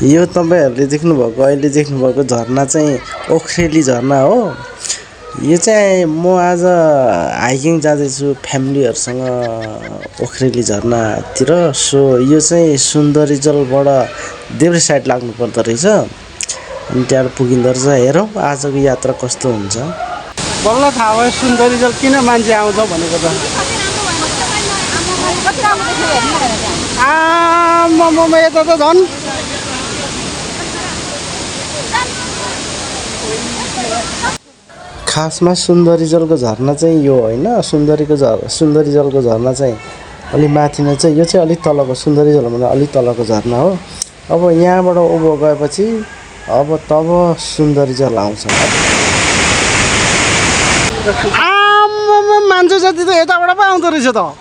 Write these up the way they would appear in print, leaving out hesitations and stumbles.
यो तपाईहरुले देख्नुभएको अहिले देख्नुभएको झरना चाहिँ ओख्रेली झरना हो। यो चाहिँ म आज हाइकिङ जाँदैछु फ्यामिलीहरुसँग ओख्रेली झरनातिर। सो यो चाहिँ सुन्दरी जलबाट देब्रे साइड लाग्नु पर्दो रहेछ। अनि त्यहाँ पुगिँदो रहेछ। हेरौँ आजको यात्रा कस्तो हुन्छ। बल्ल थाहा भयो सुन्दरी जल किन मान्छे आउँछ भनेको त। म यता त झन् खासमा सुन्दरी जलको झरना चाहिँ यो होइन। सुन्दरी जलको झरना चाहिँ अलि माथिमा चाहिँ यो चाहिँ अलिक तलको सुन्दरी जल भन्दा अलिक तलको झरना हो। अब यहाँबाट उँभो गएपछि अब तब सुन्दरी जल आउँछ। मान्छे जति त यताबाट पो आउँदो रहेछ त।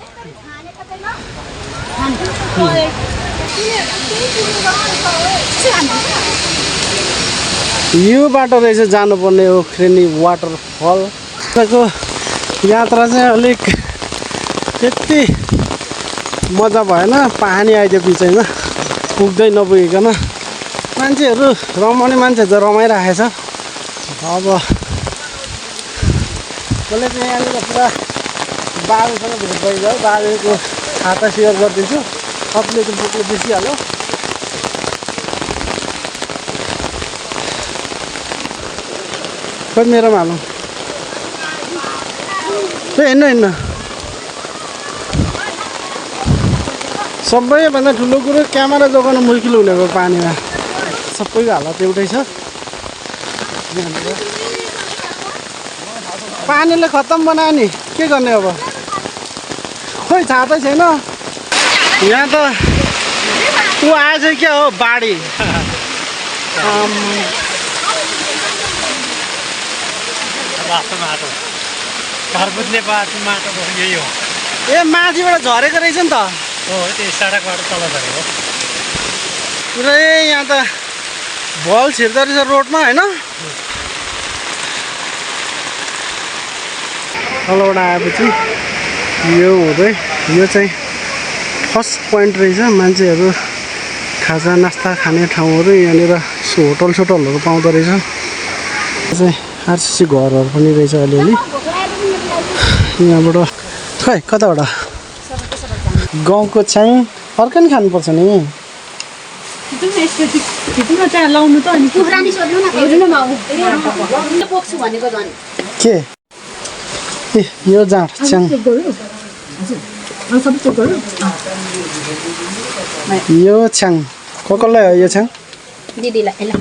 यो बाटो रहेछ जानुपर्ने ओख्रेली वाटरफल। यताको यात्रा चाहिँ अलिक त्यति मजा भएन। पानी आइदियो बिचैमा पुग्दै नपुगिकन मान्छेहरू रमाउने मान्छेहरू त रमाइरहेछ। अब कसले चाहिँ यहाँनिर पुरा बाबुसँग भेट भइगयो। बाबुको खाता सेयर गरिदिन्छु। सबले त बोक्नु बिर्सिहाल्यो। खोइ मेरोमा हालौँ। हिँड्नु सबैभन्दा ठुलो कुरो क्यामेरा जोगाउनु मुस्किल हुने भयो पानीमा। सबैको हालत एउटै छ। पानीले खत्तम बनायो नि के गर्ने अब। खोइ थाहा छैन। यहाँ त ऊ आएछ क्या हो बाढी। माटो घर बुझ्ने माटो यही हो। ए माथिबाट झरेको रहेछ नि त। हो त्यो सडकबाट तल झरेको पुरै यहाँ त भल छिर्दो रहेछ रोडमा होइन। तलबाट आएपछि यो हुँदै यो चाहिँ फर्स्ट पोइन्ट रहेछ। मान्छेहरू खाजा नास्ता खाने ठाउँहरू यहाँनिर होटलसोटलहरू पाउँदो रहेछ। चाहिँ आरसिसी घरहरू पनि रहेछ अलिअलि। यहाँबाट खै कताबाट गाउँको चाहिँ अर्कै नि खानुपर्छ नि। के ए यो जाँड च्याङ यो छ्याङ कसलाई हो यो छ्याङ? दिदीलाई ल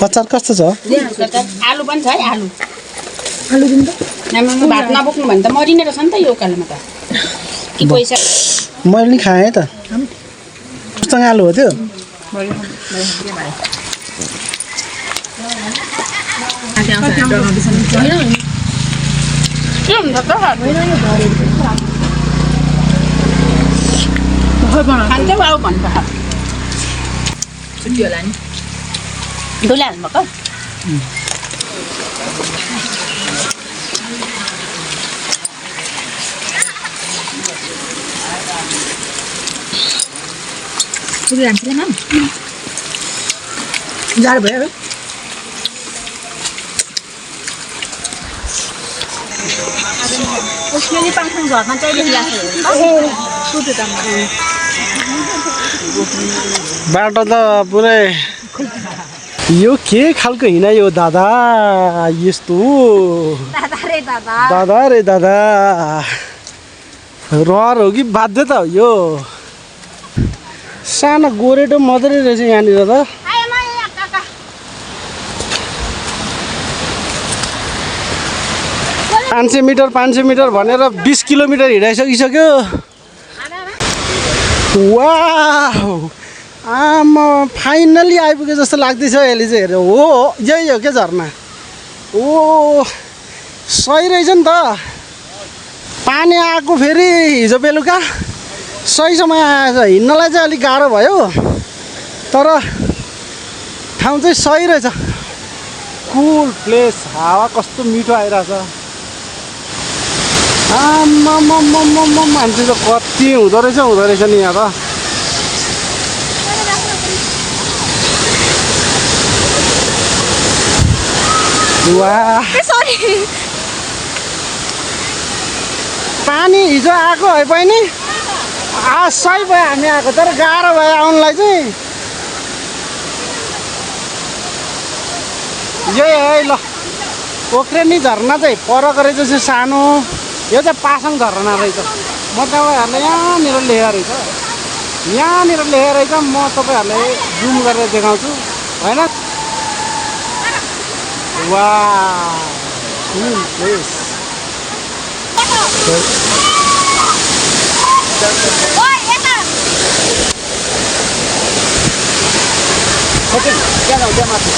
अचार कस्तो छ? आलु पनि छ है। आलु दिनु त। नाममा भात नबोक्नु भने त मरिने रहेछ नि त यो कालमा त। के पैसा मैले नि खाएँ त। कस्तो आलु हो त्यो? के हुन्छ त? खान्छौ आऊ भन्छ। छुट्टी होला नि। डुले हाल्नुभएको? पुरी हान्छ ल म्याम। जाडो भयो। ओख्रेली पाङथाङ झरना चाहिँ बाटो त पुरै यो के खालको हिँडाइ हो दादा? यस्तो दादा रे दादा रहर हो कि बाध्यता हो यो? सानो गोरेटो मजाले रहेछ यहाँनिर त। 500 मिटर भनेर 20 किलोमिटर हिँडाइसकिसक्यो। वाउ आमा फाइनली आइपुगे जस्तो लाग्दैछ अहिले चाहिँ। हेर हो यही हो क्या झरना। ओ सही रहेछ नि त। पानी आएको फेरि हिजो बेलुका सही समय आएछ। हिँड्नलाई चाहिँ अलिक गाह्रो भयो तर ठाउँ चाहिँ सही रहेछ। कुल प्लेस। हावा कस्तो मिठो आइरहेछ। मान्छे त कति हुँदो रहेछ नि यहाँ त। वाह सरी पानी हिजो आएको है बहिनी सही भयो हामी आएको तर गाह्रो भयो आउनलाई चाहिँ यही है ल पोखरेनी झरना चाहिँ परको रहेछ चाहिँ सानो यो चाहिँ पासाङ झरना रहेछ म तपाईँहरूलाई यहाँनिर लेखेको रहेछ यहाँनिर लेखेको रहेछ म तपाईँहरूलाई जुम गरेर देखाउँछु होइन वाह कुल प्लेस त्यहाँ जाउँ त्यहाँ माथि